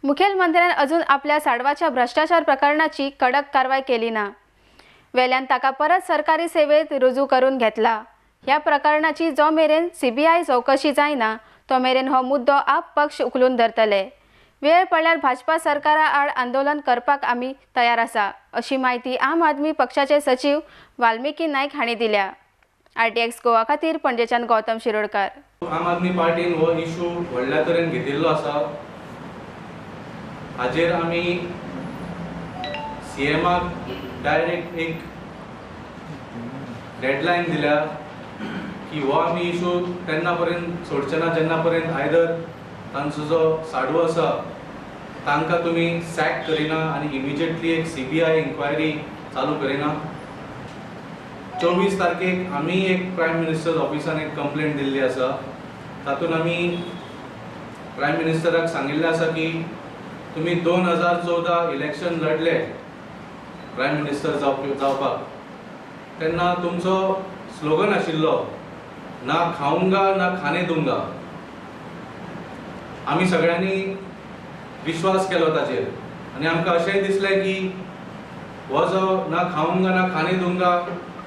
मुखेलमंत्र्यान अजून आपल्या साडवाच्या भ्रष्टाचार प्रकरणाची कडक कारवाय केली ना. वेल्यान ताका परत सरकारी सेवेत रुजू करून घेतला. ह्या प्रकरणाची जो मेरेन सीबीआय चौकशी जायना तो मेरेन हो मुद्दो आप पक्ष उखलून धरतले. वेळ पडल्यार भाजपा सरकारा आड आंदोलन करपाक आमी तयार आसा अशी म्हायती आम आदमी पक्षाचे सचिव वाल्मिकी नायक हांणी दिल्या. आरटीएक्स गोवा खातीर पणजेच्यान गौतम शिरोडकर. आम आदमी पार्टीन हो इशू व्हडल्या तरेन घेतिल्लो आसा. हाजेर आमी सीएमाक डायरेक्ट एक डेडलायन दिल्या की हो आमी इशू तेन्ना पर्यंत सोडचे ना जेन्ना पर्यंत आयदर तांचो जो साडू आसा तांकां तुमी सॅक करिना आनी इमिजिएटली एक सीबीआय इन्क्वायरी चालू करिना. 24 तारखेक आमी एक प्रायम मिनिस्टर ऑफिसान एक कंप्लेंट दिल्ली आसा. तातूंत आमी प्रायम मिनिस्टराक सांगिल्लें आसा की तुमी 2014 इलेक्शन लढले प्रायम मिनिस्टर जावपाक तेन्ना तुमचो स्लोगन आशिल्लो ना खाऊंगा ना खाने दूंगा. आमी सगळ्यांनी विश्वास केलो ताचेर आनी आमकां अशेंय दिसलें की हो जो ना खाऊंगा ना खाने दूंगा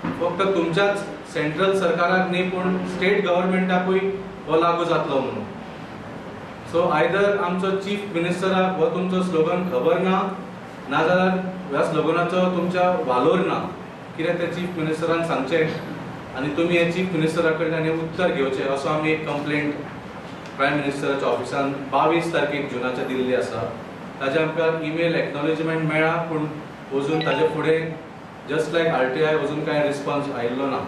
फक्त तुमच्याच सेंट्रल सरकाराक न्ही पूण स्टेट गव्हर्मेंटाकूय हो लागू जातलो म्हणून. सो आयदर आमचो चीफ मिनिस्टराक हो तुमचो स्लोगन खबर ना नाजाल्यार ह्या स्लोगनाचो तुमच्या वालोर ना कित्याक ते चीफ मिनिस्टरान सांगचें आनी तुमी हे चीफ मिनिस्टरा कडल्यान हें उत्तर घेवचें असो आमी एक कंप्लेंट प्रायम मिनिस्टराच्या ऑफिसान 22 तारखेक जुनाच्या दिल्ली आसा. ताजें आमकां ईमेल एक्नॉलेजमेंट मेळ्ळा पूण अजून ताजे फुडें जस्ट लायक आरटीआय अजून कांय रिस्पॉन्स आयिल्लो ना.